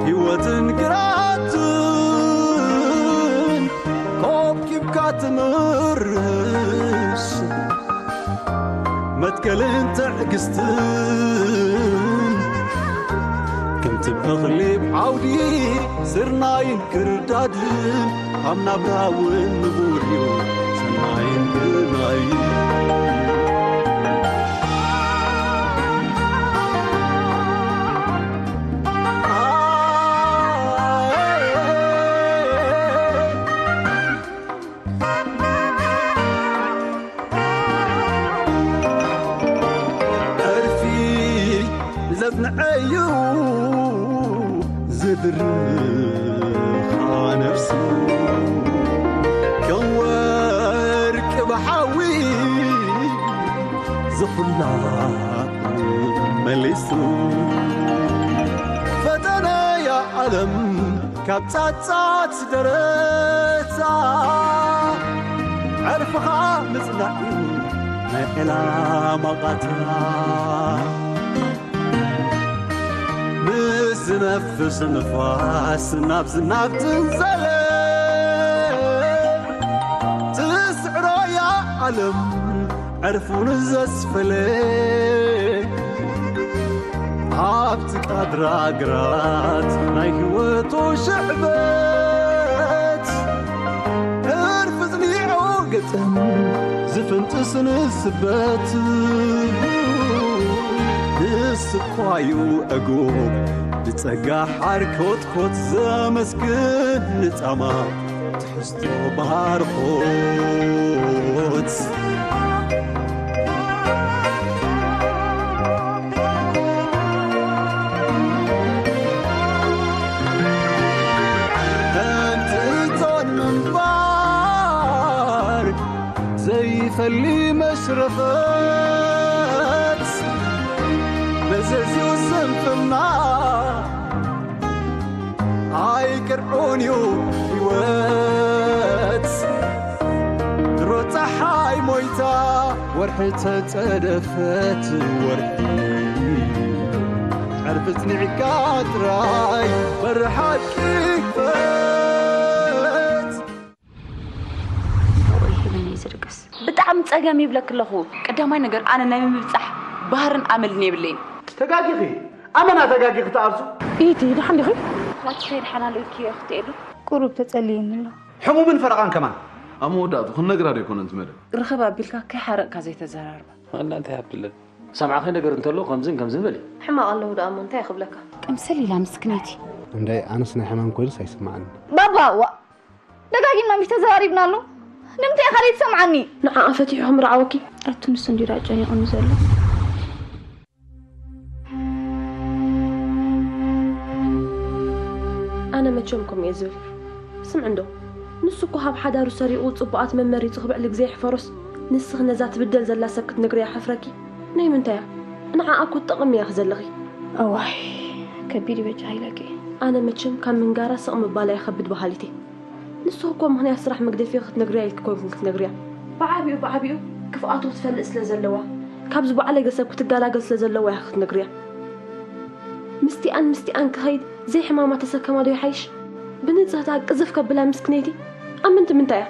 ህይወትን ግራትን ኮብኪብካ ትምርስ መትከልን ትዕግስትን ከምቲ እኽሊ ዓውዲ ስርናይን ክርዳድን ኣብ ናብራ እውን ንቡር እዩ ሰናይን ግርማይን። ዕርፊ ዘጽንዐዩ ዝድርኻ ነፍሱ ከም ወርቂ ብሓዊ ዝኹላ መሊሱ ፈተነያ ዓለም ካብ ጻጻት ደረታ ዕርፍኻ ምጽናዕ እዩ ናይ ዕላማ ቓታ። ምስ ዝነፍስ ንፋስ ናብ ዝናብ ትንዘለ ትስዕሮ እያ ዓለም ዕርፉን ዘስፈለ ኣብቲ ቃድራ ግራት ናይ ህይወቱ ሽዕበት ዕርፊ ጽኒዑ ግጥም ዝፍንጥስ ንስበት ንስኳዩ ዕጉብ ብጸጋ ሓር ኮትኮት ዘመስግን ንጻማ ትሕዝቶ ባርኾት። እንትን ዘይፈሊ መሽረፈት መዘዝዩ ስንፍና ኣይቅርዑን እዩ ህይወት ድሮ ፀሓይ ሞይታ ወርሒ ተፀደፈት ወርሒ ዕርፊ ፅኒዕካ ጥራይ በርሓቂ ክፈት። ወይ ሂብኒ እዩ ዝድቅስ። ብጣዕሚ ጸገም ይብለክ ኣለኹ። ቀዳማይ ነገር ኣነ ናይ ምብጻሕ ባህርን ኣመልን የብለይን። ተጋጊኺ ኣመና ተጋጊኺ ትኣርሱ። ኢቲ ደሓን ዲኺ? ናትኸይ ደሓን ኣሎ ኢልክዮ ክትእሉ። ቁሩብ ተጸልየኒ ኣሎ። ሕሙምን ፈረቓን ከማን ኣብ መወዳእቱ ክንነግራ ዶ ኣይኮነን እቲ መደብ? ርኽብ ኣቢልካ ከይሓረቕካ ዘይተዘራርባ። ዋላ እንታይ ሃብትለን ሰምዓኸይ ነገር እንተሎ ከምዝን ከምዝን በሊ። ሕማቕ ኣለዉ ደኣ እሞ እንታይ ክብለካ። ቅምስል ኢላ ምስክነይቲ። እንዳይ ኣነስ ናይ ሕማም ኮይኑስ ኣይስምዓንን። ባባ ዋእ ደጋጊምና ምሽ ተዘራሪብናሉ ንምንታይ ኢኻ ዘይትሰምዓኒ። ንዓኣ ፈቲሑ ክምርዓወኪ ኣቲ ንሱ እንድዩ ደኣ ጨኒቑኒ ዘሎ። ኣነ መቸም ከምኡ እየ ዝብል። ስምዒ እንዶ ንሱ እኮ ካብ ሓዳሩ ሰሪቑ ጽቡቓት መመሪጹ ክብዕል ግዜ ይሕፈሮስ ንስኺ ነዛ ትብደል ዘላ ሰብ ክትነግርያ የሕፍረኪ። ናይ ምንታያ ንዓኣ እኮ ትጠቕሚ ኢኺ ዘለኺ። እዋይ ከቢድ እዩ በጃ ኢለኪ። ኣነ መቸም ካብ ምንጋራ ስቕ ምባላ ይኸብድ በሃሊት እየ። ንስኺ እኮ ምኽንያት ስራሕ መግደፊ ክትነግርያ ኢልኪ ኮይንኩም ክትነግርያ። ብዓቢኡ ብዓቢኡ ክፍኣቱ ክትፈልጥ ስለ ዘለዋ፣ ካብዚ ባዕለገ ሰብ ክትገላገል ስለ ዘለዋ ኢኺ ክትነግርያ። ምስቲኣን ምስቲኣን ክኸይድ ዘይሕማማ ተሰከማ ዶ ይሓይሽ? ብንጽህታ ቅዝፍ ከብላ ምስክነይቲ ኣብ ምንቲ ምንታይ እያ?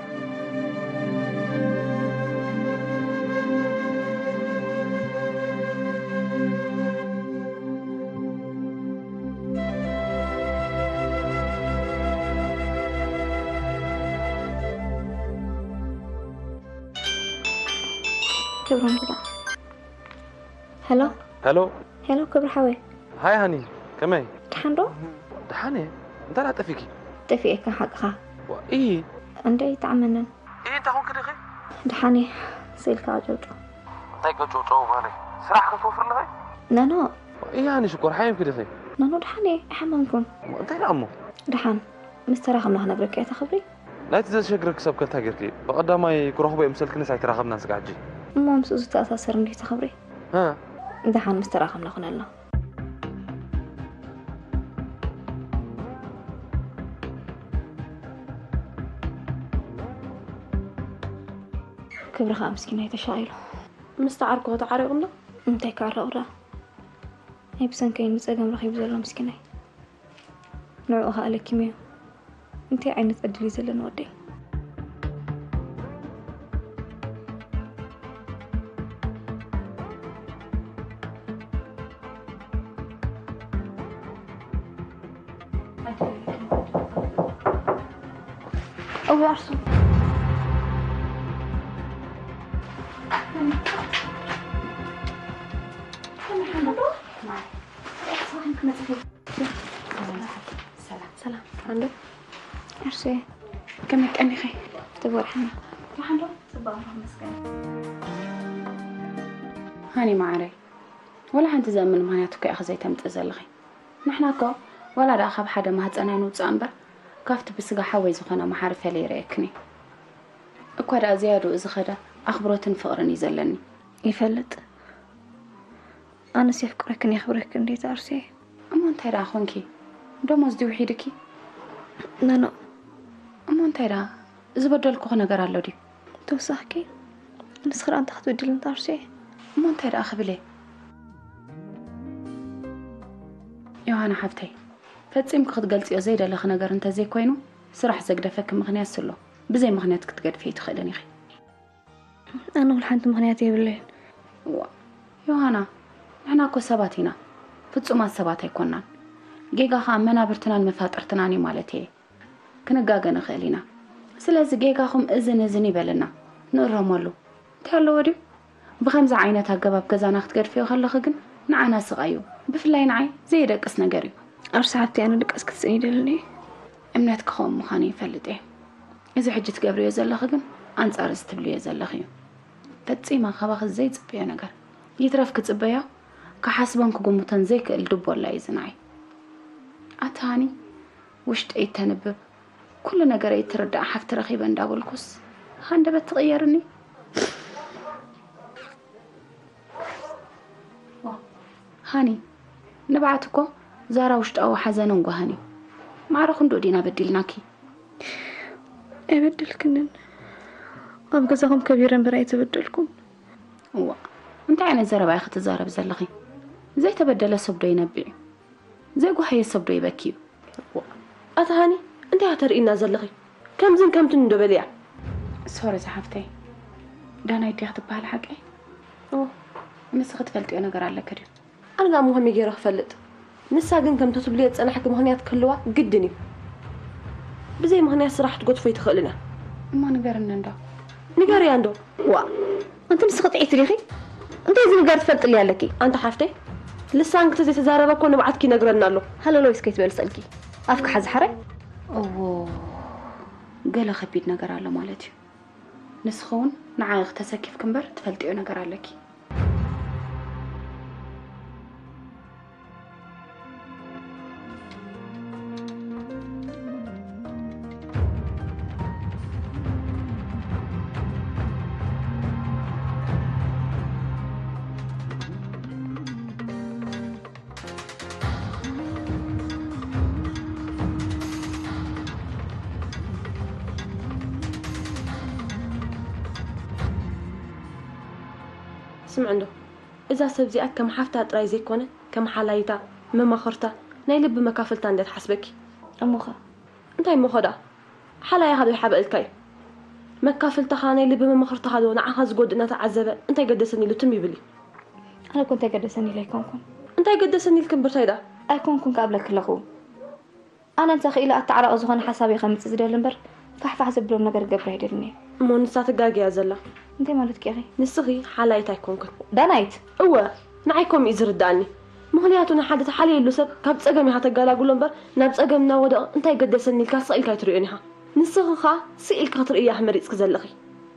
ክብሮም ሄሎ ሄሎ ክብሪ ሓወይ ሃይ ሃኒ ከመይ ደሓን ዶ ደሓን እየ እንታይ ደኣ ጠፊእኪ ጠፊኤካ ሓቅኻ ኢ እንደ ይጣዕመንን ኢ እንታይ ኮንኪ ዲኺ ደሓን እየ ስኢልካ ቀጨውጨው እንታይ ቀጨውጨው ማለት ስራሕ ክትወፍሪ ኣለኺ ናኖ ኢ ሃኒ ሽኮር ሓሚምኪ ዲኺ ናኖ ደሓን እየ ኣይሓመምኩን እንታይ ደኣ እሞ ደሓን ምስ ተራኸብና ክነግረካ እየ ተኽብሪ ናይቲ ዘሸግረኪ ሰብ ከ እንታይ ጌርኪ? ብቐዳማይ ክረኽቦ እየ ምሰልክንስ ኣይተራኸብናን ስጋዕ ሕጂ። እሞ ምስኡ ዝተኣሳሰር እንድዩ እቲ ክብሪ። ሃ? ደሓን ምስ ተራኸብና ኩነልና። ክብሪ ከዓ ምስኪናይ ተሻቒሉ። ምስቲ ዓርኩ ተዓሪቑ እንዶ? እንታይ ክዕረቑ ደኣ? ናይ ብሰንከይ ንጸገም ረኺቡ ዘሎ ምስኪናይ። ንዕኡ ኸኣ ለኪምዮ። እንታይ ዓይነት ዕድል እዩ ዘለኒ ወደይ? እወ ኣርሱ። ሰላም። ሰላም። ኣንዶ። ኣርሴ። ከመይ ቀኒኺ? ትበርሕና። ደሓን ዶ? ጽቡቕ ኣለኹ፣ መስገን። ሃኒ መዓረይ፣ ወላ ሓንቲ ዘእምን ምኽንያት እኮ ኢኺ ዘይተምጽእ ዘለኺ። ንሕና እኮ ዋላ ደኣ ካብ ሓደ ማህጸን ኣይንውጻእ እምበር፣ ካብቲ ብስጋ ሓወይ ዝኾነ መሓሪ ፈለየ ይርእየክን እየ። እኳ ደኣ ዝያድኡ ዝኸደ ኣኽብሮትን ፍቕርን እዩ ዘለኒ። ይፈልጥ። ኣነስ የፍቅረክን የኽብረክን እንዴት ኣርሴ? እሞ እንታይ ደኣ ኾንኪ? ደሞዝ ድዩ ሒድኪ? ኖ፣ ኖ። እሞ እንታይ ደኣ ዝበደልኩኺ ነገር ኣሎ ድዩ? ተወሳኽኪ ንስኺ ደኣ እንታይ ክትብድልኒ ኣርሴ? እሞ እንታይ ደኣ ክብል እየ? ዮሃና ሓብተይ፣ ፈጺምኪ ክትገልጽዮ ዘይደለኺ ነገር እንተዘይኮይኑ፣ ስራሕ ዘግደፈኪ ምኽንያትስ ኣሎ። ብዘይ ምኽንያት ክትገድፊ ኣይትኽእልን ኢኺ። ኣነ ወላ ሓንቲ ምኽንያት የብለይን። እዋ፣ ዮሃና፣ ንሕና እኮ ሰባት ኢና። ፍጹማት ሰባት ኣይኮናን። ጌጋ ኸኣ መናብርትናን መፋጥርትናን እዩ ማለት እየ። ክንጋገ ንኽእል ኢና። ስለዚ ጌጋኹም እዝን እዝን ይበለና። ንእረመሉ። እንታይ ኣለዎ ድዩ? ብኸምዚ ዓይነት ኣገባብ ገዛና ክትገድፍዮ ከለኺ ግን ንዓና ስቓይ እዩ። ብፍላይ ንዓይ ዘየደቅስ ነገር እዩ። ኣርሲ ሓብተይ፣ ኣነ ድቃስ ክትስእን ይደልን እየ። እምነት ክኸውን ምዃኑ ይፈልጥ እየ። እዚ ሕጂ ትገብርዮ ዘለኺ ግን ኣንጻር እዚ ትብልዮ ዘለኺ እዩ። ፈጺማ ካባኺ ዘይጽበዮ ነገር። ይትረፍ ክጽበዮ፣ ክሓስቦን ክግምቶን ዘይክእል ድቦላ እዩ እዚ ንዓይ። ኣታ ሃኒ፣ ውሽጠይ እተንብብ፣ ኩሉ ነገረይ እትርዳእ ሓፍቲ ረኺበ እንዳበልኩስ፣ ሃንደበት ትቕየርኒ? ሃኒ፣ ንብዓት እኮ ዛራ ውሽጣዊ ሓዘን እንጓሃን እዩ። ማዕረ ክንድኡ ዲና በዲልናኪ? ኣይበደልክንን። ኣብ ገዛኹም ከቢረ እምበር ኣይተበደልኩን። እዋ፣ እንታይ ዓይነት ዘረባ ኢኺ ትዛረቢ ዘለኺ? ዘይተበደለ ሰብ ዶ ይነብዕ እዩ? ዘይጓሃየ ሰብ ዶ ይበኪ እዩ? ኣታ ሃኒ፣ እንታይ ኢኻ ተርእይና ዘለኺ? ከምዝን ከምትን እንዶ በልያ። ሶሪ ዝሓፍተይ፣ ዳናይት ድያ ክትበሃል ሓቀይ? ኦ። ንስኺ ትፈልጥዮ ነገር ኣለኪ ድዩ? ኣነ ደኣ እሞ ከመይ ገይረ ክፈልጥ? ንሳ ግን ከምቲ ትብልዮ ዝጸናሕኪ ምኽንያት ክህልዋ ግድን እዩ። ብዘይ ምኽንያት ስራሕ ክትገድፎ ኣይትኽእልን እያ። እሞ ንገርኒ እንዶ። ንገርያ እንዶ። ዋ፣ ኣንቲ ንስኺ ጥዒቲ ዲኺ? እንታይ ዝንገር ትፈልጥሊ ኣለኪ? ኣንቲ ሓፍተይ፣ ልሳንኪ ተዘይተዛረበ እኮ ንብዓትኪ ይነግረና ኣሎ። ሃለሎይስ ከይትበሊ ስእልኪ። ኣፍኪ ሓዚ ሓራይ። እዎ፣ ገለ ከቢድ ነገር ኣሎ ማለት እዩ። ንስኺ እውን ንዓይ ተሰኪፍኪ እምበር ትፈልጥዮ ነገር ኣለኪ። ስምዒ እንዶ፣ እዛ ሰብ እዚኣ ከም ሓፍታ ጥራይ ዘይኮነ፣ ከም ሓላይታ፣ መማኽርታ፣ ናይ ልቢ መካፍልታ እንድያ ትሓስበኪ። እሞኸ? እንታይ እሞኸ ደኣ? ሓላያኻ ዶ ይሓብአልካ እዩ? መካፍልታኻ፣ ናይ ልቢ መማኽርታኻ ዶ ንዓኻ ዝጎድእ እናተዓዘበ እንታይ ገደሰኒ ኢሉ ትም ይብል እዩ? ኣነ እኮ እንታይ ገደሰኒ ኢለ ኣይኮንኩን። እንታይ ገደሰኒ ኢልኪ እምበር እንታይ ደኣ? ኣይኮንኩን ክኣብለኪ ኣለኹ። ኣነ እንተ ክኢለ ኣተዓራቒ ዝኾነ ሓሳብ እየ ከምጽእ ዝደሊ እምበር፣ ፋሕፋሕ ዘብሎም ነገር ክገብር ኣይደልን እየ። እሞ ንሳ ትጋገ እያ ዘላ። እንታይ ማለትኪ ኢኺ? ንስኺ ሓላይት ኣይኮንክን። ዳናይት! እወ፣ ንዓይ ከምኡ እዩ ዝርድኣኒ። ምኽንያቱ ንሓደ ተሓልየሉ ሰብ ካብ ጸገም ኢኻ ተገላግሎ እምበር፣ ናብ ጸገም እናወደቐ እንታይ ገደሰኒ ኢልካ ስቕ ኢልካ ኣይትርእዮን ኢኻ። ንስኺ ኸኣ ስቕ ኢልኪ ክትርእያ ኢኺ መሪጽኪ ዘለኺ።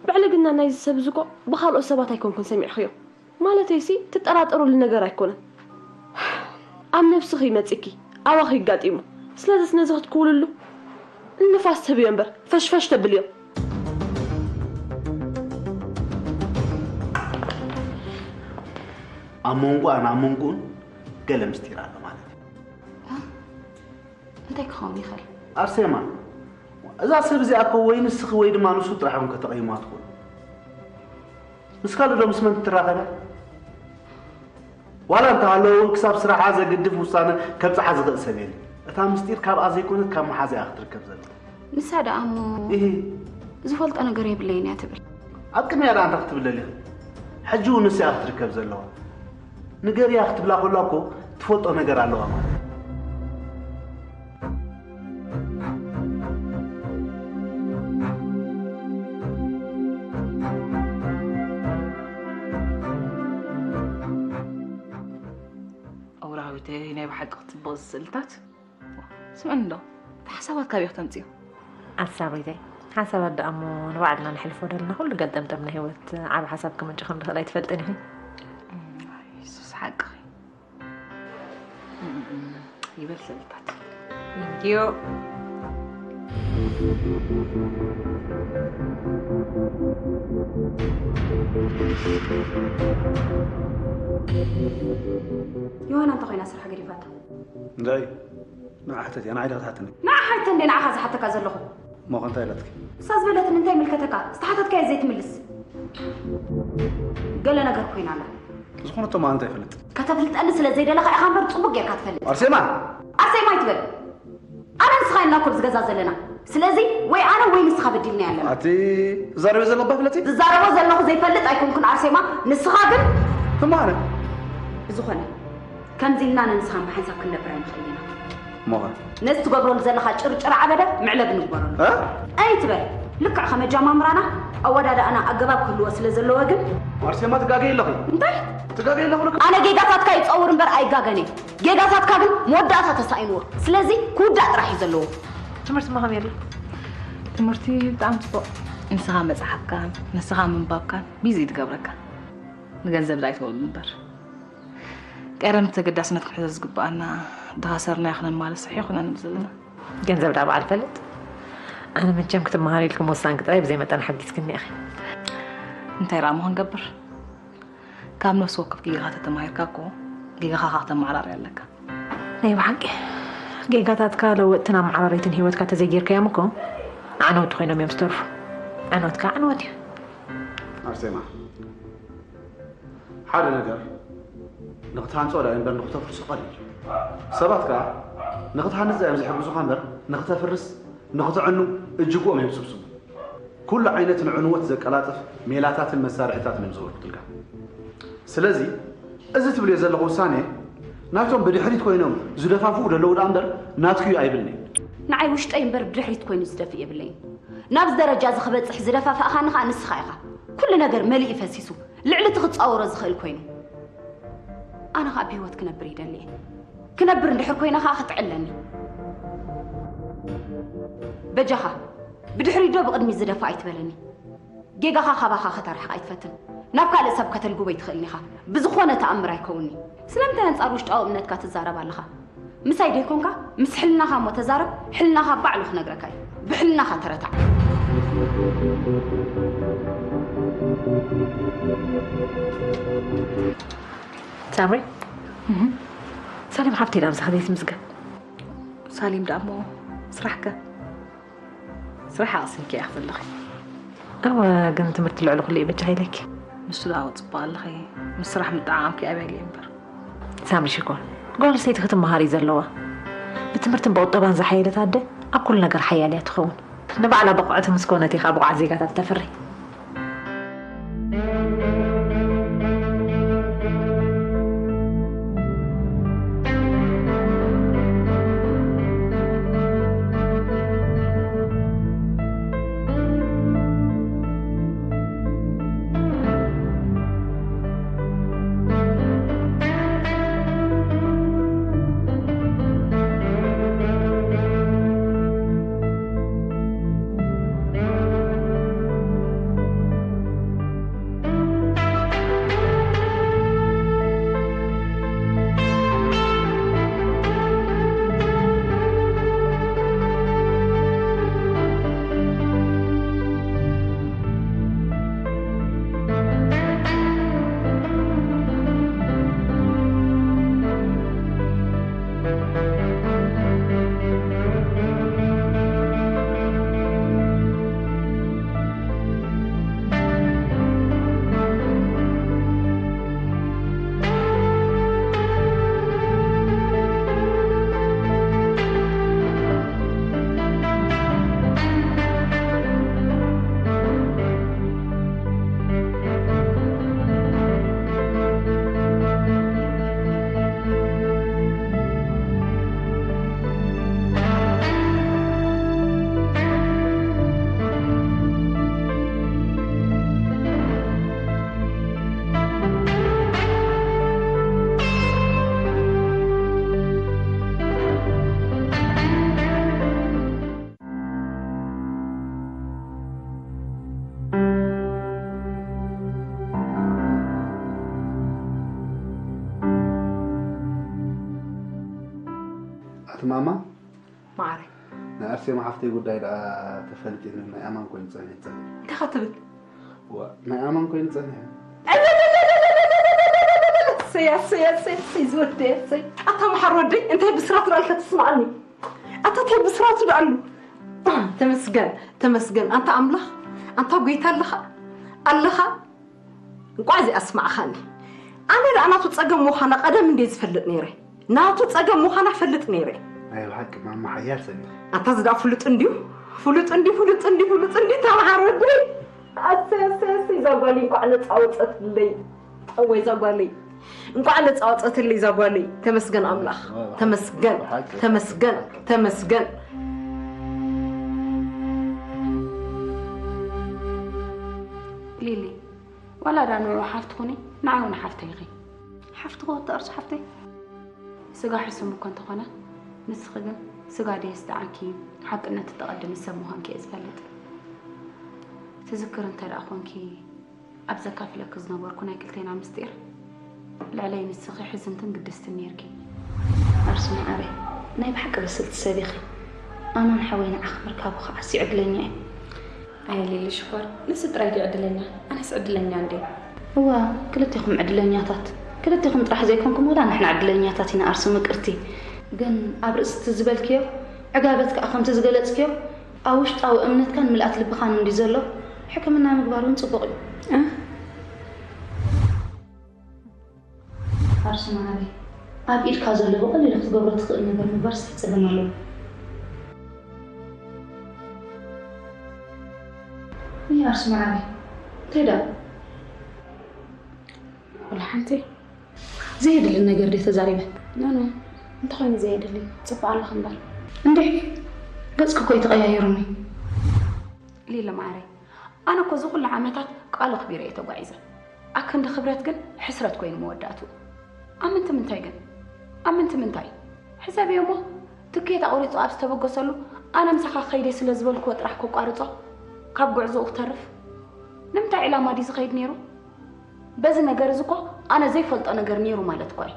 ብዕልግና ናይዚ ሰብ እዚ እኮ ብኻልኦት ሰባት ኣይኮንክን ሰሚዕክዮ። ማለተይሲ ትጠራጠሩሉ ነገር ኣይኮነን። ኣብ ነብስኺ ይመጽኪ፣ ኣባኺ ይጋጢሙ። ስለዚስ ነዚ ክትክውልሉ ንፋስ ትህብዮ እምበር ፈሽፈሽ ተብልዮ። ኣብ መንጎኣን ኣብ መንጎኡን ገለ ምስጢር ኣሎ ማለት እዩ። እንታይ ክኸውን ይኽእል? ኣርሴማ፣ እዛ ሰብ እዚኣ እኮ ወይ ንስኺ ወይ ድማ ንሱ ጥራሕ እዮም ከተቐይማ ትኽእሉ። ምስ ካልእ ዶ ምስ መን ትራኸበ? ዋላ እንተሃለወ እውን ክሳብ ስራሓ ዘግድፍ ውሳነ ከብፅሓ ዝኽእል ሰብ የለን። እታ ምስጢር ካብኣ ዘይኮነት ካብ መሓዛኣ ክትርከብ ዘለዋ። ንሳ ደኣ እሞ እህ ዝፈልጦ ነገር የብለይን እያ ትብል። ኣብ ቅድሚያ ደኣ እንታይ ክትብል ደሊኺ? ሕጂ እውን ንሳ እያ ክትርከብ ዘለዋ። ንገርያ ክትብላ ከላ እኮ ትፈልጦ ነገር ኣለዋ ማለት እዩ። ኣውራዊተይ ናይ ብሓቂ ክትጽብቕ እዚ ስእልታት። ስምዕኒ እንዶ፣ እቲ ሓሳባት ካበይ ክተምጽዮ? ኣቲ ሳምሪተይ፣ ሓሳባት ደኣ እሞ ንባዕልና ነሕልፎ ደለና፣ ኩሉ ገልጠምጠም ናይ ህይወት ዓቢ ሓሳብ ክምንጭ ከም ዝኽእል ኣይትፈልጥን ኢኺ። እም፣ ኣይ፣ ሱስ ሓቅኺ። እም፣ እም፣ ይበል ሰልታት። Thank you. ዮሃና እንታይ ኮይና ስርሓ ገዲፋታ? እንታይ? ንዓ ሓተት እያ፣ ንዓይ ዶ ክትሓተኒ? ንዓ ሓይተ እንደ ንዓኻ ዝሓተካ ዘለኹ። እሞ ከ እንታይ ኢላትኪ? እሳ ዝበለትኒ እንታይ ይምልከተካ? ዝተሓተትካዮ ዘይትምልስ። ገለ ነገር ኮይና ኣላ። ዝኾነቶ መዓንታ ይፈልጥ። ከተፍልጠኒ ስለ ዘይደለኻ ኢኻ እምበር ጽቡቕ ጌርካ ትፈልጥ። ኣርሴማ! ኣርሴማ ኣይትበል። ኣነ ንስኻ ኢና እኮ ኣብዚ ገዛ ዘለና። ስለዚ ወይ ኣነ ወይ ንስኻ በዲልና ኣለና። ኣቲ ትዛረቢ ዘለባ ፍለጢ? ዝዛረቦ ዘለኹ ዘይፈልጥ ኣይኮንኩን ኣርሴማ፣ ንስኻ ግን ትማነ ብዝኾነ ከምዚ ኢልና ኣነ ንስኻን ብሓንሳብ ክንነብር ኣይንኽእል ኢና። እሞኸ? ነዚ ትገብረሉ ዘለኻ ጭርጭር ዓበደ መዕለቢ ንግበረሉ። እ? ኣይትበል። ልክዕ ከም ኣጀማምራና ኣወዳድኣና ኣገባብ ክህልዎ ስለ ዘለዎ ግን ኣርሴማ ትጋገይ ኣለኺ። እንታይ? ትጋገይ ኣለኹ ልክ ኣነ ጌጋታትካ ይጸውር እምበር ኣይጋገን እየ። ጌጋታትካ ግን መወዳእታ ተሳኢንዎ። ስለዚ ክውዳእ ጥራሕ እዩ ዘለዎ። ትምህርትማ ከመይ ኣሎ? ትምህርቲ ብጣዕሚ ጽቡቕ። ንስኻ መጽሓፍካን ንስኻ ምንባብካን ቢዚ ትገብረካ። ንገንዘብ ዳኣ ኣይትበሉ እምበር። ቀደም ተገዳስነት ክንሕዞ ዝግብኣና ድኻ ሰርናዮ ክነማልእ ሰሒሕ ኩና ንብል ዘለና። ገንዘብ ደኣ በዓል ፈልጥ። ኣነ መቸም ክትመሃሪ ኢልኪ ምውሳንኪ ጥራይ ብዘይ መጠን ሓጊዝክኒ ኢኺ። እንታይ ደኣ እሞ ክንገብር? ካብ ነፍሲ ወከፍ ጌጋኻ ተተማሂርካ እኮ ጌጋኻ ከኣ ክተመዓራርይ ኣለካ። ናይ ብሓቂ ጌጋታትካ ለወጥትን ኣመዓራረይትን ህይወትካ ተዘይጌርካዮም እኮ ዓነውቲ ኮይኖም እዮም ዝተርፉ። ዓንወት ከኣ ዓንወት እዩ። ኣርሴማ ሓደ ነገር ንኽትሃንጾ ዳኣ እምበር ንኽተፍርሶ ቀሊል እዩ። ሰባት ከኣ ንኽትሃንጽ እዮም ዝሕግዙኻ እምበር ንኽተፍርስ ንኽትዕኑ እጅግኦም እዮም ዝስብስቡ። ኩሉ ዓይነት ንዕንወት ዘቀላጥፍ ሜላታትን መሳርሕታትን እዮም ዘበርክቱልካ። ስለዚ እዚ ትብልዮ ዘለኹ ውሳኔ ናይቶም ብድሕሪት ኮይኖም ዝደፋፍኡ ዘለዉ ደኣ እምበር ናትኩ እዩ ኣይብልን'የ። ንዓይ ውሽጠይ እምበር ብድሕሪት ኮይኑ ዝደፍእ የብለይን። ናብዚ ደረጃ እዚ ክበጽሕ ዝደፋፍኣኻኒ ኸኣ ንስኻ ኢኻ። ኩሉ ነገር መሊኡ ፈሲሱ ልዕሊ እቲ ክጻወሮ ዝኽእል ኮይኑ። ኣነ ኸኣ ብህይወት ክነብር ይደሊ እየ። ክነብር እንድሕር ኮይነ ኸኣ ክትዕለኒ። በጃኻ ብድሕሪት ዶ ብቕድሚት ዝደፍእ ኣይትበለኒ። ጌጋኻ ካባኻ ከተርሕቕ ኣይትፈትን። ናብ ካልእ ሰብ ከተልግቦ ኣይትኽእልን ኢኻ። ብዝኾነ ተኣምር ኣይከውንን'ዩ። ስለምንታይ ኣንጻር ውሽጣዊ እምነትካ ትዛረብ ኣለኻ? ምሳይ ደይኮንካ ምስ ሕልናኻ እሞ ተዛረብ፣ ሕልናኻ ባዕሉ ክነግረካ እዩ። ብሕልናኻ ተረታዕ። ሳምሪ፣ ሳሌም ሓፍተይ ዳኣ ምሳኻ ዘይትምዝገብ? ሳሌም ደኣ እሞ ስራሕከ? ስራሕ ኣቕሲንኪ ኢኺ ዘለኺ። እወ፣ ግን ትምህርቲ ልዕሊ ኩሉ እዩ በጃ ኢለኪ። ንሱ ደኣ ጽቡቕ ኣለኺ፣ ምስ ስራሕ ምጥዓዓምኪ ኣበይ እየ እምበር። ሳምሪ ሽኮር፣ ጓል ኣንስተይቲ ክትመሃር እዩ ዘለዋ። ብትምህርትን ብቑጠባን ዝሓየለት ኣደ ኣብ ኩሉ ነገር ሓያል እያ ትኸውን። ንባዕላ ብቑዕቲ ምስ ኮነት ኢኻ ብቑዓት ዜጋታት ተፍሪ። ማማ፣ ማዕረይ። ናይ ኣርሴማ ሓፍተይ ጉዳይ ደኣ ተፈሊጡ ናይ ኣማን ኮይኑ ጸኒሑ ጸኒሑ። እንታይ ኸ ትብል? ዋ፣ ናይ ኣማን ኮይኑ ጸኒሑ። እሰይ፣ እሰይ፣ እሰይ፣ እሰይ፣ ዝወደይ፣ እሰይ። ኣታ መሓር ወደይ፣ እንታይ ብስራት ደኣ ኣልካ ትስምዓኒ? ኣታ እንታይ ብስራቱ ደኣ ኣሉ? ተመስገን፣ ተመስገን። ኣንታ ኣምላኽ፣ ኣንታ ጎይታ ኣለኻ፣ ኣለኻ። እንቋዕ እዚ ኣስማዕኻኒ። ኣነ ደኣ ናቱ ጸገም ምዃና ቀደም እንዴ ዝፈልጥ ነይረ። ናቱ ጸገም ምዃና ፈልጥ ነይረ። ናይ ብሓቂ ማማ ሓያል ሰብ ኢኺ። ኣታ እዚ ደኣ ፍሉጥ እንድዩ፣ ፍሉጥ እንድዩ፣ ፍሉጥ እንድዩ፣ ፍሉጥ እንድዩ። ተመሃር ወደይ። ኣሰይ፣ ኣሰይ፣ ኣሰይ፣ እዛ ጓለይ እንቋዕ ነጻ ወጸትለይ። ጠወይ እዛ ጓለይ። እንቋዕ ነጻ ወጸትለይ እዛ ጓለይ። ተመስገን ኣምላኽ። ተመስገን፣ ተመስገን፣ ተመስገን። ሊሊ፣ ዋላ ዳ ንዑ ሓፍቲ ኩኒ፣ ንዓይ እውን ሓፍተይ ኢኺ። ሓፍቲ ኮ እታ እርሱ ሓፍተይ። ስጋ ሕሱም እኮ እንተኾነ፣ ንስኺ ግን ስጋ ደየስ ደዓኪ፣ ሓቅነት እተቐድሚ ሰብ ምዃንኪ እየ ዝፈልጥ። ትዝክር እንተ ደኣ ኾንኪ፣ ኣብ ዘካፍለኪ ዝነበርኩ ናይ ክልቴና ምስጢር፣ ልዕለይ ንስኺ ሕዝንትን ግድስትን ነይርኪ። ኣርሱ መዓረይ፣ ናይ ብሓቂ ብስልቲ ሰብ ኢኺ። ኣማን ሓወይ ንዓኺ ምርካቡ ከዓስ እዩ ዕድለኛ እዩ። ኣየ ሊሊ ሽኮር፣ ንሱ ጥራይ ድዩ ዕድለኛ? ኣነስ ዕድለኛ እንድየ። እዋ፣ ክልቴኹም ዕድለኛታት። ክልቴኹም ጥራሕ ዘይኮንኩም፣ ወላ ንሕና ዕድለኛታት ኢና ኣርሱ ምቅርቲ። ግን ኣብ ርእሲ እቲ ዝበልክዮ፣ ዕጋበት ከኣ ከምቲ ዝገለጽክዮ፣ ኣብ ውሽጣዊ እምነትካን ምልኣት ልብኻን እንድዩ ዘሎ፣ ሕክምና ምግባር እውን ጽቡቕ እዩ። እ? ኣርሱ መዓረይ፣ ኣብ ኢድካ ዘሎ ብቐሊሉ ክትገብሮ ትኽእል ነገር ምግባርስ እንታይ ጸገም ኣለዎ? እይ ኣርሱ መዓረይ፣ እንታይ ደኣ? ወላ ሓንቲ። ዘየድሊ ነገር ድየ ተዛሪበ? ኖ፣ ኖ፣ እንተኾይኑ ዘየድሊ፣ ጽቡቕ ኣለኺ እምበር። እንድዒ፣ ገጽኪ እኮ እዩ ተቐያይሩኒ። ሊሊ መዓረይ፣ ኣነ እኮ እዚ ኩሉ ዓመታት ቃል ኣኽቢረ እየ ተጓዒዘ። ኣክንዲ ክብረት ግን ሕስረት ኮይኑ መወዳእትኡ። ኣብ ምንቲ ምንታይ ግን? ኣብ ምንቲ ምንታይ? ሕሰብዮ እሞ፣ ትኬት ኣቑሪጹ ኣብ ዝተበገሰሉ፣ ኣነ ምሳኻ ክኸይድ እየ ስለ ዝበልክዎ ጥራሕ ከቋርጾ፣ ካብ ጉዕዞኡ ክተርፍ? ንምንታይ ዕላማ ድዩ ዝኸይድ ነይሩ? በዚ ነገር እዚ እኮ ኣነ ዘይፈልጦ ነገር ነይሩ ማለት እኮ እዩ።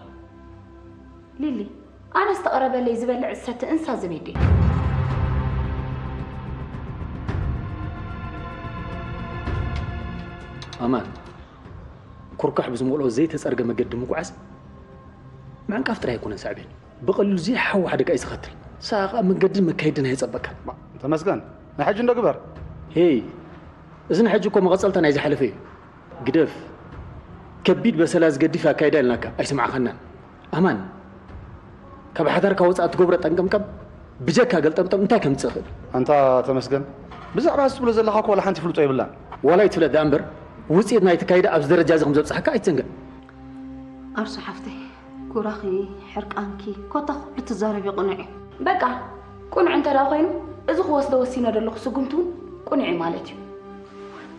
ሊሊ፣ ኣነ ዝተቐረበለይ ዝበልዕ ዝሰቲ እንስሳ ዘቤት ድየ? ኣማን፣ ኩርካሕ ብዝመልኦ ዘይተጸርገ መገዲ ምጉዓዝ ምዕንቃፍ ጥራይ ኣይኮነን ሳዕቤኑ። ብቐሊሉ ዘይሓዊ ሓደጋ እዩ ዘኸትል። ንስኻ ከኣ መንገድን መካየድን ኣየጸበካን። ተመስገን፣ ናይ ሕጂ እንዶ ግበር። ሄይ፣ እዚ ናይ ሕጂ እኮ መቐጸልታ ናይ ዝሓለፈ እዩ። ግደፍ። ከቢድ በሰላ ዝገድፍ ኣካይዳ ኢልናካ ኣይሰማዕኻናን። ኣማን፣ ካብ ሓዳርካ ወጻኢ ትገብሮ ጠንቀምቀም ብጀካ ገልጠምጠም እንታይ ከምጽእ ይኽእል? ኣንታ ተመስገን፣ ብዛዕባ እዚ ትብሎ ዘለኻ እኮ ዋላ ሓንቲ ፍልጦ የብላን። ዋላ ኣይትፍለጥ ደኣ እምበር፣ ውጽኢት ናይቲ ካይዳ ኣብዚ ደረጃ እዚ ከም ዘብጽሓካ ኣይትዘንግዕ። ኣርሱ ሓፍተይ፣ ኩራኺ፣ ሕርቃንኪ፣ ኮታ ኩሉ ትዛረቢ ቅኑዕ እዩ። በቃ ቅኑዕ እንተ ደኣ ኮይኑ፣ እዚ ክወስዶ ወሲነ ዘለኹ ስጉምቲ እውን ቅኑዕ እዩ ማለት እዩ።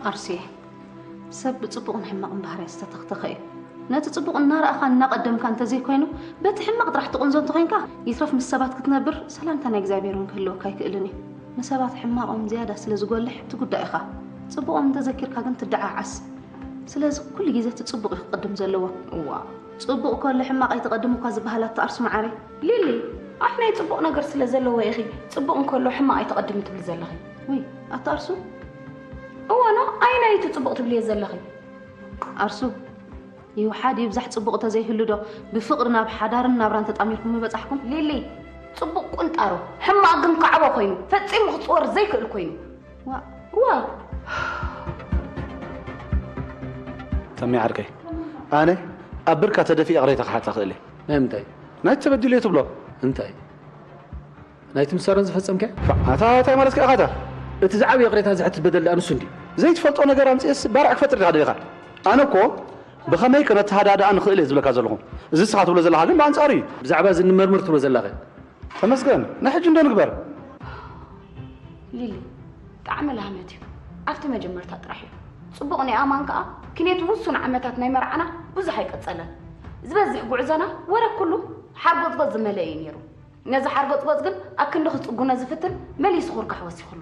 ኣርሱየ፣ ሰብ ብጽቡቕን ሕማቕን ባህርያት ዝተተኽተኸ እዩ። ነቲ ጽቡቕ እናረኣኻ እናቐደምካ እንተዘይኮይኑ፣ በቲ ሕማቕ ጥራሕ ትቕንዞ እንተኾይንካ፣ ይትረፍ ምስ ሰባት ክትነብር፣ ሰላምታ ናይ እግዚኣብሔር እውን ክህልወካ ኣይክእልን እዩ። ንሰባት ሕማቖም ዝያዳ ስለ ዝጎልሕ ትጉዳእ ኢኻ። ጽቡቖም እንተዘኪርካ ግን ትደዓዓስ። ስለዚ ኩሉ ግዜ እቲ ጽቡቕ እዩ ክቕድም ዘለዎ። እዋ፣ ጽቡቕ ከሎ ሕማቕ ኣይትቐድም እኳ ዝበሃል ኣታ ኣርሱ መዓረይ። ሊሊ፣ ኣፍ ናይ ጽቡቕ ነገር ስለ ዘለዎ ኢኺ ጽቡቕ እንከሎ ሕማቕ ኣይትቐድሚ ትብሊ ዘለኺ። ውይ፣ ኣታ ኣርሱ። እዋኖ፣ ኣየናይ እቲ ጽቡቕ ትብልዮ ዘለኺ? ኣርሱ፣ ይውሓድ ይብዛሕ ጽቡቕ ተዘይህሉ ዶ ብፍቕሪ ናብ ሓዳርን ናብራን ተጣሚርኩም ምበጻሕኩም? ሊሊ፣ ጽቡቕ ቁንጣሮ፣ ሕማቕ ግን ካዕቦ ኮይኑ፣ ፈጺሙ ክጽወር ዘይክእል ኮይኑ። ዋ፣ ዋ። ተሜ ዓርከይ፣ ኣነ ኣብ ብርካ ተደፊ ይቕሬታ ክሓታ ክእል እየ። ናይ ምንታይ? ናይቲ ተበዲሉ እየ ትብሎ። እንታይ? ናይቲ ምስ ሳሮን ዝፈጸምካዮ? ኣታ እንታይ ማለት ከ ኢኻ ኣታ? እቲ ዝዓበየ ይቕሬታ ዝሕትት በደል ደኣ ንሱ እንድዩ። ዘይትፈልጦ ነገር ኣምጺኤስ ባርዕ ክፈጥር ዲኻ ደሊኻ? ኣነ እኮ ብኸመይ ከነተሃዳድኣ ንኽእል እየ ዝብለካ ዘለኹ። እዚ ንስኻ ትብሎ ዘለኻ ግን ብኣንጻሩ እዩ። ብዛዕባ እዚ ንመርምር ትብሎ ዘለኻ። ተመስገን፣ ናይ ሕጂ እንዶ ንግበር። ሊሊ፣ ጣዕሚ ላህመት እዩ። ኣብቲ መጀመርታ ጥራሕ እዩ። ጽቡቕ ናይ ኣማን ከኣ፣ ክንየቱ ውሱን ዓመታት ናይ መርዓና ብዙሕ ኣይቀጸለን። ዝበዝሕ ጉዕዞና ወረ ኩሉ ሓርጎጽጎጽ ዝመለአ እዩ ነይሩ። ነዚ ሓርጎጽጎጽ ግን ኣክንዲ ክጽጉኖ ዝፍትን መሊሱ ኩርካሕ ወሲኹሉ።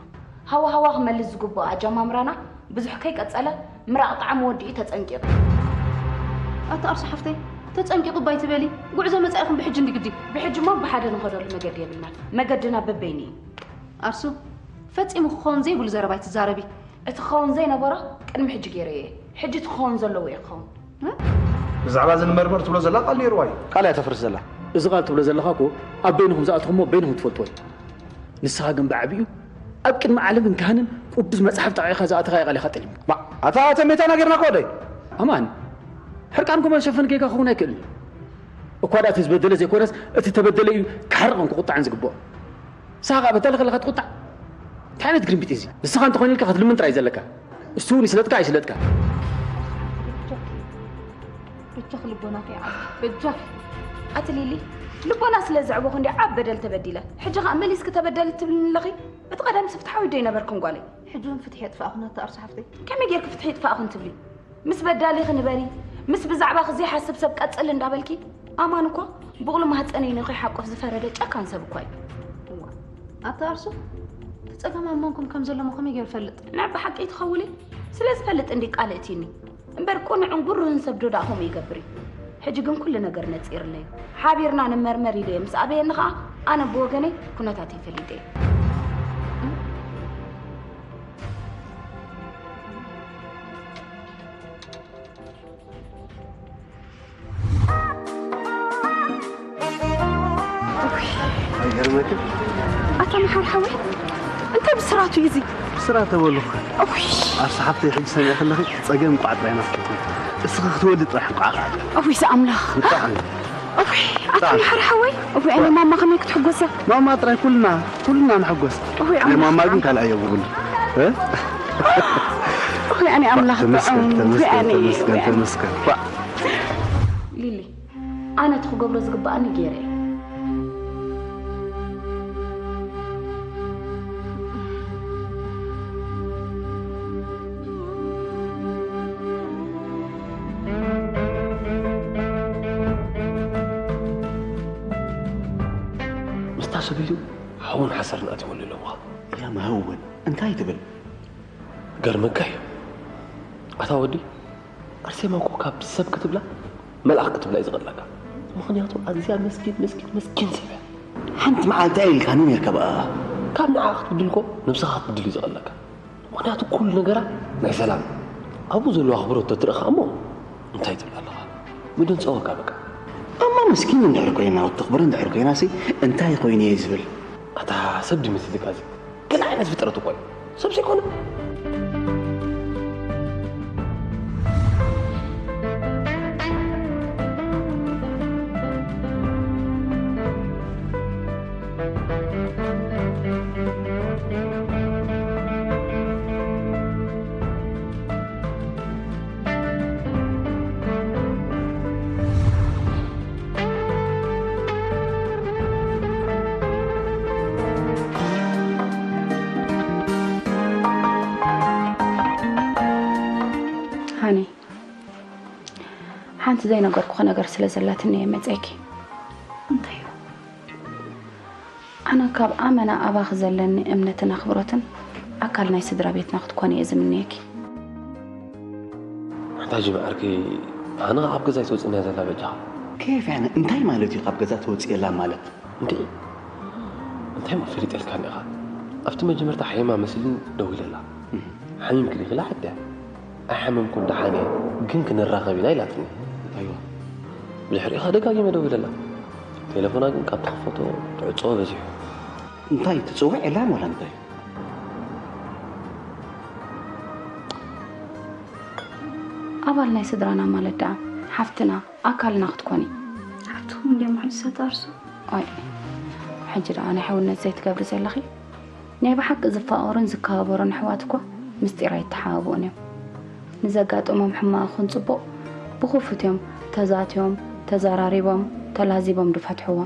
ሃዋሃዋ ክመልስ ዝግብኦ ኣጀማምራና ብዙሕ ከይቀጸለ ምራቕ ጣዕሚ ወዲኡ ተጸንቂቑ። ኣታ ኣርሱ ሓፍተይ፣ ተጸንቂቑ ባይ ትበሊ? ጉዕዞ መጻኢኹም ብሕጂ እንዲ ግዲ። ብሕጂ እሞ ብሓደ ንኸደሉ መገዲ የብልናን። መገድና በበይኑ እዩ። ኣርሱ፣ ፈጺሙ ክኸውን ዘይብሉ ዘረባ ኣይትዛረቢ። እቲ ክኸውን ዘይነበሮ ቅድሚ ሕጂ ገይረዮ እየ። ሕጂ እቲ ክኸውን ዘለዎ እዩ ክኸውን። እ? ብዛዕባ እዚ ንመርመር ትብሎ ዘላ ቃል ነይርዋ እዩ። ቃል እያ ተፍርስ ዘላ። እዚ ቃል ትብሎ ዘለኻ እኮ ኣብ በይንኹም ዝኣትኹሞ በይንኹም ትፈልጥዎ እዩ። ንስኻ ግን ብዓቢኡ ኣብ ቅድሚ ዓለምን ካህንን ቅዱስ መጽሓፍ ጠቒዕካ ዝኣተኻዮ ቃል ኢኻ ጠሊምካ። ማ-፣ ኣታ ተሜታ ነጊርና እኮ ደይ። ኣማን፣ ሕርቃን ኮመን ሸፈን ጌጋ ክኸውን ኣይክእልን እዩ። እኳ ደኣ እቲ ዝበደለ ዘይኮነስ እቲ ተበደለ እዩ ክሓርቕን ክቑጣዕን ዝግብኦ። ንስኻ ከኣ በዳሊ ከለኻ ትቑጣዕ? እንታይ ዓይነት ግርምቢጥ እዩ እዚ? ንስኻ እንተኾይኑልካ ክትልምን ጥራይ እዩ ዘለካ። እሱ እውን ይስለጥካ ኣይስለጥካ። በጃኺ ልቦናኺ ይዓቢ። በጃኺ። ኣቲ ሊሊ፣ ልቦና ስለ ዘዕበኹ እንዲ ዓብ በደል ተበዲለ። ሕጂ ኸኣ መሊስኪ ተበደልቲ ትብልኒ ኣለኺ? እቲ ቀደምስ ፍትሓዊት ዶ ኣይነበርክን ጓለይ? ሕጂ እውን ፍትሒ የጥፋእኽን ኣቲ ኣርሱ ሓፍተይ። ከመይ ጌርኪ ፍትሒ ይጥፋእኽን ትብሊ? ምስ በዳሊኺ ንበሪ፣ ምስ ብዛዕባኺ ዘይሓስብ ሰብ ቀጽሊ እንዳበልኪ። ኣማን እኮ ብቑሉ ማህጸነይ ንኺሓቁፍ ዝፈረደ ጨካን ሰብ እኳ እዩ። እዋ፣ ኣቲ ኣርሱ፣ እቲ ጸገም ኣብ መንኩም ከም ዘሎ እሞ ከመይ ገይሩ ይፈልጥ? ናይ ብሓቂ ትኸውን? ስለ ዝፈልጥ እንዲ ቃል እትይኒ። እምበር ቅኑዕን ግሩህን ሰብ ዶ ደኣ ከምኡ ይገብር እዩ? ሕጂ ግን ኩሉ ነገር ነጺርለይ። ሓቢርና ንመርመር ኢለ እየ ምስ ኣበየኒ ኸኣ ኣነ ብወገነይ ኩነታተይ ፈሊጠ እየ። ኣይገርመክን? ኣታ መሓር ሓወይ፣ እንታይ ብስራቱ እዩ እዚ? ብስራ ተበልኹ። እውይ። ኣርሲ ሓፍተይ፣ ሕጂ ሰሚዐ ከለኺ ጸገም እንቋዕ ጥራይ ናፍቆት። እስኺ ክትወልዲ ጥራሕ እንቋዕ ከኣለ። እውይ፣ ዝኣምላኽ። ብጣዕሚ። እውይ፣ ኣታ ብጣዕሚ። መሓር ሓወይ፣ እውይ፣ ኣነ ማማ ከመይ ክትሕጎስ እያ? ማማ ጥራይ ኩልና፣ ኩልና ንሕጎስ። እውይ፣ ናይ ማማ ኣምላኽ። ግን ካልኣ የብሉን። እ? እውይ፣ ኣነ ኣምላኽ ተመስገን፣ ጥዑም፣ እውይ፣ ተመስገን፣ ኣነ፣ ተመስገን፣ እውይ፣ ኣነ። ተመስገን። ዋ። ሊሊ፣ ኣነ እቲ ክገብሮ ዝግብኣኒ ገይረ እየ። ምስታ ሰበይቱ ሓውን ሓሰርን ኣትይወሉ ኣለኹ። ያ መሃውን፣ እንታይ ትብል? ገርመካ እዩ። ኣታ ወዲ፣ ኣርሴማ እኮ ካብ ሰብ ክትብላ መልኣኽ ክትብላ እዩ ዝቐለካ። ምኽንያቱ ኣዝያ መስኪን፣ መስኪን፣ መስኪን ሰብ እያ። ሓንቲ መዓልቲ ኣይ ኢልካኒ ነርካ ብኣ። ካብ ንዓ ክትብድል እኮ ነብስኻ ክትብድል እዩ ዝቐለካ። ምኽንያቱ ኩሉ ነገራ ናይ ሰላም። ኣብኡ ዘለዎ ኣኽብሮት ተትርእኻ እሞ እንታይ ትብል ኣለኻ? ምድንጸወካ በቃ። ኣማ መስኪን እንድሕር ኮይና፣ ወተኽብር እንድሕር ኮይና ሲ እንታይ ኮይኑ እየ ዝብል? ኣታ ሰብ ድዩ መሲልካ እዚ? ገለ ዓይነት ፍጥረት እኮ እዩ። ሰብ ዘይኮነ። ሃኒ፣ ሓንቲ ዘይነገርኩኺ ነገር ስለ ዘላትኒ እየ መጺኤኪ። እንታይ እዩ? ኣነ ካብ ኣመና ኣባኺ ዘለኒ እምነትን ኣኽብሮትን ኣካል ናይ ስድራ ቤትና ክትኮኒ እየ ዝምነየኪ። ኣንታ ጅምዓርኪ፣ ኣነ ኣብ ገዛይ ትወፅእኒ እያ ዘላ በጃኻ። ከይፍ ያነ እንታይ ማለት እዩ ካብ ገዛ ትወፅእ የላ ማለት? እንዴ፣ እንታይ እሞ ፈሊጠልካኒ ኢኻ? ኣብቲ መጀመርታ ሓይማ መሲሉኒ ደዊለላ። እህ። ሓሚምኪ ዲኺ ኢላ ሓቲያ። ኣይሓመምኩን ደሓን እየ፣ ግን ክንራኸብ ኢና ኢላትኒ። ኣይዋ። ብድሕሪኡ ኸኣ ደጋጊመ ደዊለላ። ቴሌፎና ግን ካብ ተኸፈቶ ትዕጾ በዚሑ። እንታይ ትጽውዕ ኢላ ዋላ እንታይ? ኣባል ናይ ስድራና ማለት ደኣ ሓፍትና ኣካልና ክትኮኒ። ሓፍትኹም እንድዮም ምሕጉሳት ኣርሱ። ኣይ፣ ሕጂ ደኣ ናይ ሕውነት ዘይትገብሪ ዘለኺ? ናይ ብሓቂ ዝፋቐሩን ዝከባበሩን ኣሕዋት እኮ ምስጢር ኣይተሓባብኡን እዮም። ንዘጋጠሞም ሕማቕ ይኹን ጽቡቕ ብኽፉት እዮም ተዛትዮም፣ ተዘራሪቦም፣ ተላዚቦም ዝፈትሕዎ።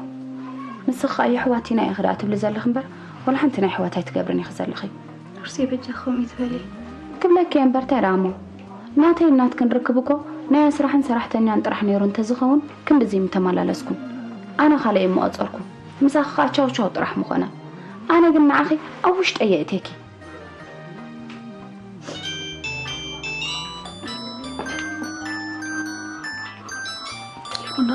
ንስኺ ከኣ የሕዋት ኢና ኢኺ ደኣ ትብሊ ዘለኺ እምበር፣ ዋላ ሓንቲ ናይ ኣሕዋት ኣይትገብርን ኢኺ ዘለኺ። ኣርሴ በጃኺ ከምኡ ኣይትበሊ። ክብለኪ እየ እምበር እንታይ ደኣ እሞ? ናተይን ናትክን ርክብ እኮ ናይ ኣስራሕን ሰራሕተኛን ጥራሕ ነይሩ እንተዝኸውን ክንድዚ ምተመላለስኩን። ኣነ ካልእ እየ ምቐጸርኩ። ምሳኺ ከኣ ቻው ቻው ጥራሕ ምኾነ። ኣነ ግን ንዓኺ ኣብ ውሽጠይ የእትየኪ። ቴሌፎን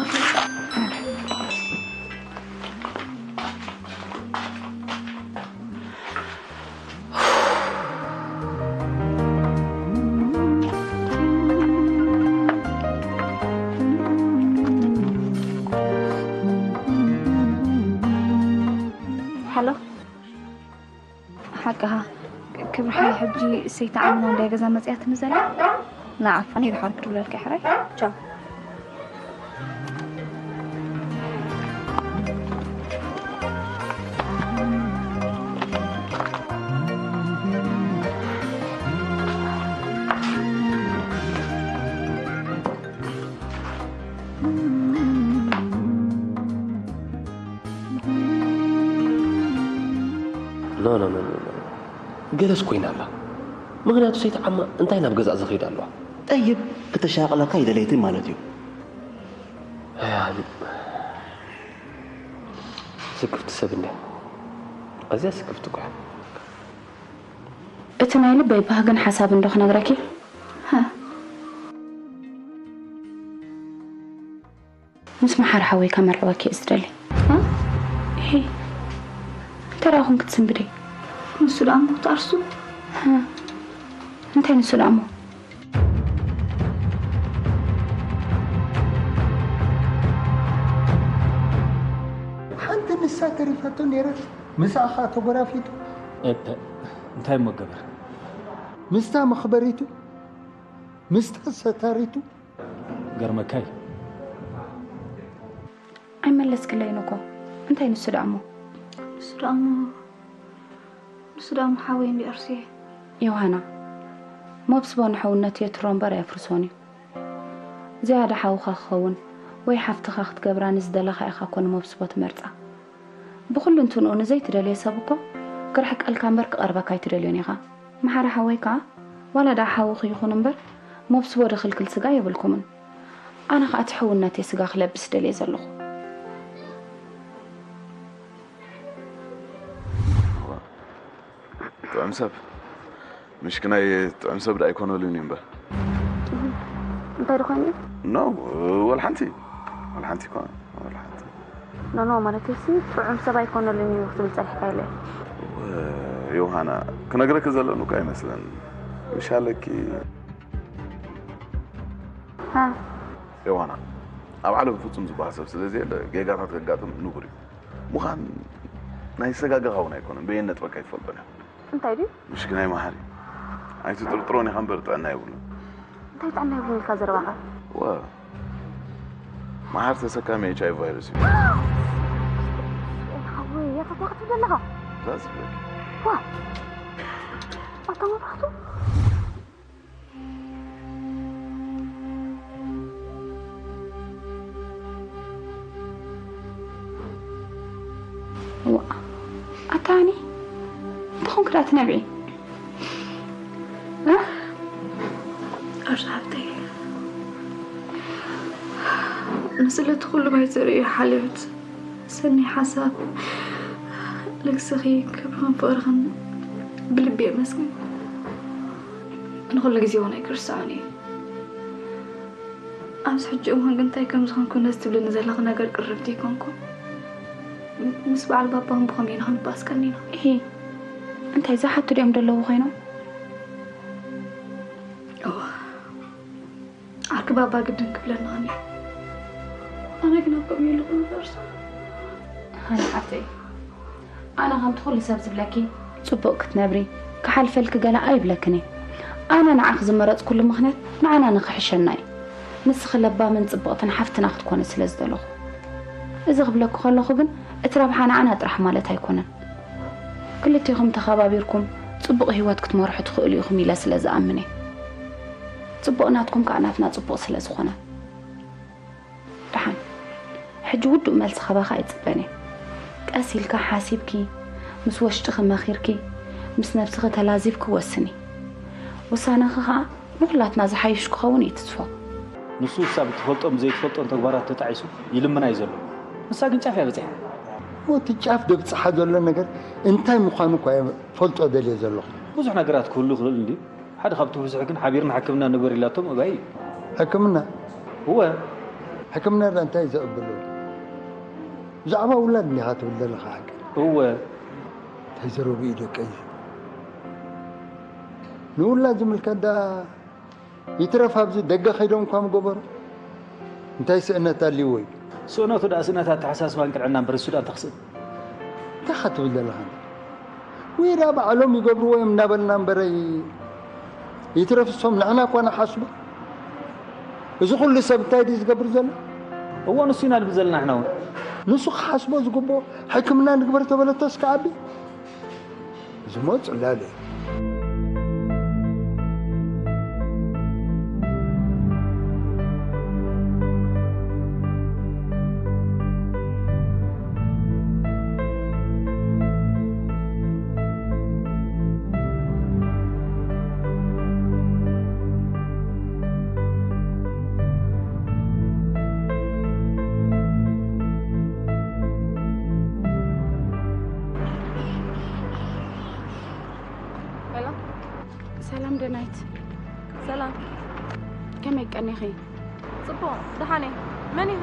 ሃሎ፣ ሓቅኻ ክብርሓይ፣ ሕጂ ሰይቲ ዓምና እንዳ ገዛ መጽያትኒ ዘላ። ንዓፋን ይድሓር ክድውለልካ ይሕራይ። ቻው። ኖ ኖ ኖ ኖ ኖ። ገለስ ኮይና ኣላ። ምኽንያቱ ሰይቲ ዓማ እንታይ ናብ ገዛእ ዝኸይድ ኣለዋ? ጠይብ፣ ክተሻቕለካ ይደለይቲ ማለት እዩ። ኣይ፣ ስክፍቲ ሰብ እንድያ። ኣዝያ ስክፍቲ እኮ እያ። እቲ ናይ ልበይ ባህግን ሓሳብን ዶ ክነግረኪ? ሃ። ምስ መሓር ሓወይ ከመርዕወኪ እየ ዝደሊ። ሃ? እሂ። እንታይ ደኣ ኹን ክትስንብዲ? ንሱ ደኣ እሞ ክትኣርሱ? ሃ። እንታይ ንሱ ደኣ እሞ? ሓንቲ ንሳ ተሪፋቶ ነይራ፣ ምስኣ ኸኣ ተጎራፊቱ። እፐ፣ እንታይ እሞ ገበር? ምስታ መኽበሪቱ፣ ምስታ ሰታሪቱ። ገርመካይ። ኣይመለስክለይን እኮ። እንታይ ንሱ ደኣ እሞ? ንሱ ደኣ እሞ ንሱ ደኣ እሞ ሓወይ እንዲ ኣርሱየ። ዮሃና፣ መብስቦ ንሕውነት የትሮ እምበር ኣየፍርሶን እዩ። ዝያዳ ሓውኻ ክኸውን ወይ ሓፍትኻ ክትገብራ ንዝደለኻ ኢኻ እኮ ንመብስቦ ትመርጻ። ብኹሉ እንትንኡ ንዘይትደልዮ ሰብ እኮ ክርሕቀልካ እምበር ክቐርበካ ኣይትደልዮን ኢኻ። መሓሪ ሓወይ ከኣ ዋላ ደኣ ሓውኺ ይኹን እምበር መብስቦ ድኽልክል ስጋ የብልኩምን። ኣነ ከኣ እቲ ሕውነት እየ ስጋ ክለብስ ደልየ ዘለኹ። ጥዑም ሰብ ምሽክናይ ጥዑም ሰብ ደኣ ኣይኮነሉን እዩ እምበር እንታይ ድኾይኑ እዩ? ኖ ወላ ሓንቲ ወላ ሓንቲ ይኮነ ወላ ሓንቲ ኖ ኖ ማለት ሲ ጥዑም ሰብ ኣይኮነሉን እዩ ክትብል ጸኒሕካ ኢለ ዮሃና ክነግረኪ ዘለኒ እኮ ኣይመስለን ምሻለኪ ሃ ዮሃና ኣብ ዓለም ፍጹም ዝበሃል ሰብ ስለ ዘየለ ጌጋታት ከጋጥም ንቡር እዩ ምዃን ናይ ሰጋገኻ እውን ኣይኮነን በየን ነጥበካ ይትፈልጦን እዮም እንታይ ድዩ? ምሽክናይ መሓሪ ኣይትጥርጥሮን ኢኻ እምበር ጥዕና የብሉን እንታይ ጥዕና የብሉን ኢልካ ዘረባኻ? ወ መሓር ተሰካሚ ኤች ኣይ ቪ ቫይረስ እዩ ሓወይ ያታ እንታይ ክትብል ዘለኻ? እዛ ዝብለኪ ዋ ኣታ መብራህቱ እዋ ኣታ ሃኒ እንታይ ኾንኪ ደኣ ትነብዒ? ኣርዙ ሓብተይ ንስለ እቲ ኩሉ ባይ ዘርእዮ ሓልዮት ሰኒ ሓሳብ ልግስኺ ክብርኽን ፍቕርኽን ብልቢ የመስግን ንኹሉ ግዜ እውን ኣይክርስዖን እየ ኣብዚ ሕጂ እዋን ግን እንታይ ከም ዝኾንኩ ነዚ ትብልኒ ዘለኺ ነገር ቅርብቲ ኣይኮንኩን ምስ በዓል ባባ እውን ብኸመይ ኢና ክንበኣስ ቀኒና እሂ እንታይ ዝሓቱ ድዮም ዘለዉ ኮይኖም እዋ ዓርኪ ባባ ግድን ክብለኒ ቐኒዩ ኣነ ግን ኣብ ከምኡ የለኹ ንፈርሶ ሃኒ ሓፍተይ ኣነ ከምቲ ኩሉ ሰብ ዝብለኪ ጽቡቕ ክትነብሪ ክሓልፈልኪ ገለ ኣይብለክን እየ ኣነ ንዓኺ ዝመረጽኩሉ ምኽንያት ንዓና ንኽሕሸና እዩ ንስኺ ለባምን ጽብቕትን ሓፍትና ክትኮኒ ስለ ዝደለኹ እዚ ክብለኪ ከለኹ ግን እቲ ረብሓ ንዓና ጥራሕ ማለት ኣይኮነን ክልቴኹም ተኸባቢርኩም ጽቡቕ ህይወት ክትመርሑ ትኽእሉ ኢኹም ኢለ ስለ ዝኣምን እየ ጽቡቕ ናትኩም ከኣ ናትና ጽቡቕ ስለ ዝኾነ ደሓን ሕጂ ውዱእ መልሲ ካባኻ ኣይጽበን እየ ቀስ ኢልካ ሓሲብኪ ምስ ወሽጥኺ መኺርኪ ምስ ነብስኺ ተላዚብኪ ወስኒ ውሳነኺ ኸኣ ንኹላትና ዝሓይሽ ክኸውን እየ ትጽፎ ንሱ እሳ ብትፈልጦም ዘይትፈልጦን ተግባራት ተጣዒሱ ይልምና እዩ ዘሎ ንሳ ግን ጫፍ እያ በፂሓ እቲ ጫፍ ደብፅሓ ዘሎ ነገር እንታይ ምዃኑ እኳ እየ ፈልጦ ደልየ ዘለኹ ብዙሕ ነገራት ክህሉ ይኽእል እንድዩ ሓደ ካብቲ ብዙሕ ግን ሓቢርና ሕክምና ንግበር ኢላቶም እባይ እዩ ሕክምና እወ ሕክምና ዳ እንታይ እዩ ዘቕብል ብዛዕባ ውላድ እንዲኻ ትብል ዘለኻ ሓቂ እወ እንታይ ዘረቡ እዩ ደቀይ ንውላድ ዝምልከት ዳ ይትረፍ ኣብዚ ደገ ከይዶም እኳ ምገበሩ እንታይ ስእነት ኣልዎ እዩ ስእነቱ ደኣ ስእነት ኣተሓሳስባን ቅንዕና እምበር እሱ ደኣ እንታይ ክስእን እንታይ ኸ ትብል ዘለኻ? ወይ ደኣ ባዕሎም ይገብርዎ እዮም እናበልና እምበረይ፣ ይትረፍ እሶም ንሕና እኳ ንሓስቦ። እዚ ኩሉ ሰብ እንታይ ድዩ ዝገብር ዘሎ? እዎ፣ ንሱ ኢና ንብል ዘለና ንሕና እውን። ንሱ ክሓስቦ ዝግብኦ፣ ሕክምና ንግበር ተበለቶስ ክዓቢ? እዚ እሞ ጽላል እዩ። ሄሎ። ሰላም ደናይት። ሰላም። ከመይ ቀኒኺ? ጽቡቕ፣ ደሓን እየ። መን ኢኺ?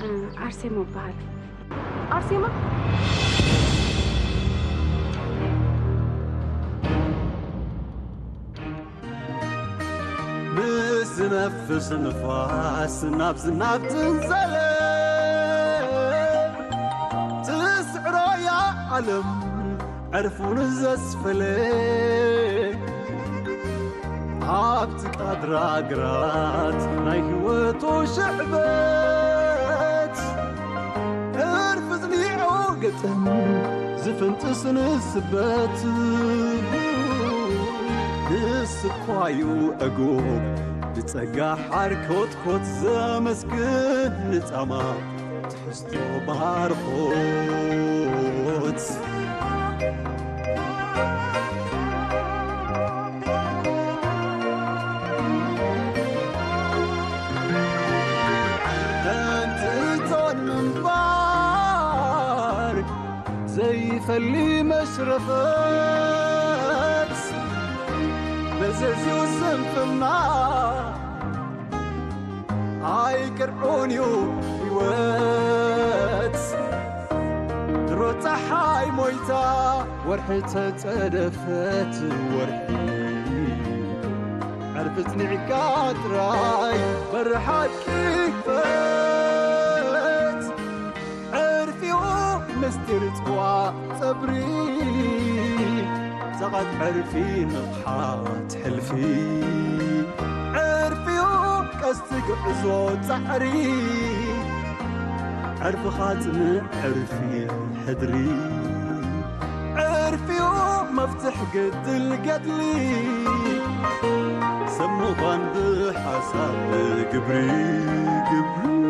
እ፣ ኣርሴማ እበሃል። ኣርሴማ? ምስ ዝነፍስ ንፋስ ናብ ዝናብ ትንዘለ፣ ትስዕሮ እያ ዓለም ዕርፉን ዘስፈለ። ኣብቲ ቃድራ ግራት ናይ ህይወቱ ሽዕበት፣ ዕርፊ ዝኒዖ ግጥም ዝፍንጥስ ንስበት። ንስኳዩ ዕጉብ ብጸጋ ሓር ኮትኮት ዘመስግን ንጻማ ትሕዝቶ ባርኾት። እንትን ምንባር ዘይፈሊ መሽረፈት መዘዝኡ ስንፍና ኣይቅርዑን እዩ ህይወት። ድሮ ፀሓይ ሞይታ ወርሒ ተፀደፈት ወርሒ ዕርፊ ጽኒዕካ ጥራይ በሪ ሓቂ ክፈት። ዕርፊኡ ምስጢር ጽዋእ ጸብሪ፣ ጸቓት ዕርፊ ንቕሓት ሕልፊ። ዕርፊኡ ቀስቲ ጉዕዞ ጻዕሪ፣ ዕርፍኻ ጽንዕ ዕርፊ ሕድሪ። ዕርፊኡ መፍትሕ ግድል ገድሊ፣ ሰብ ምዃን ብሓሳብ ግብሪ ግብሪ።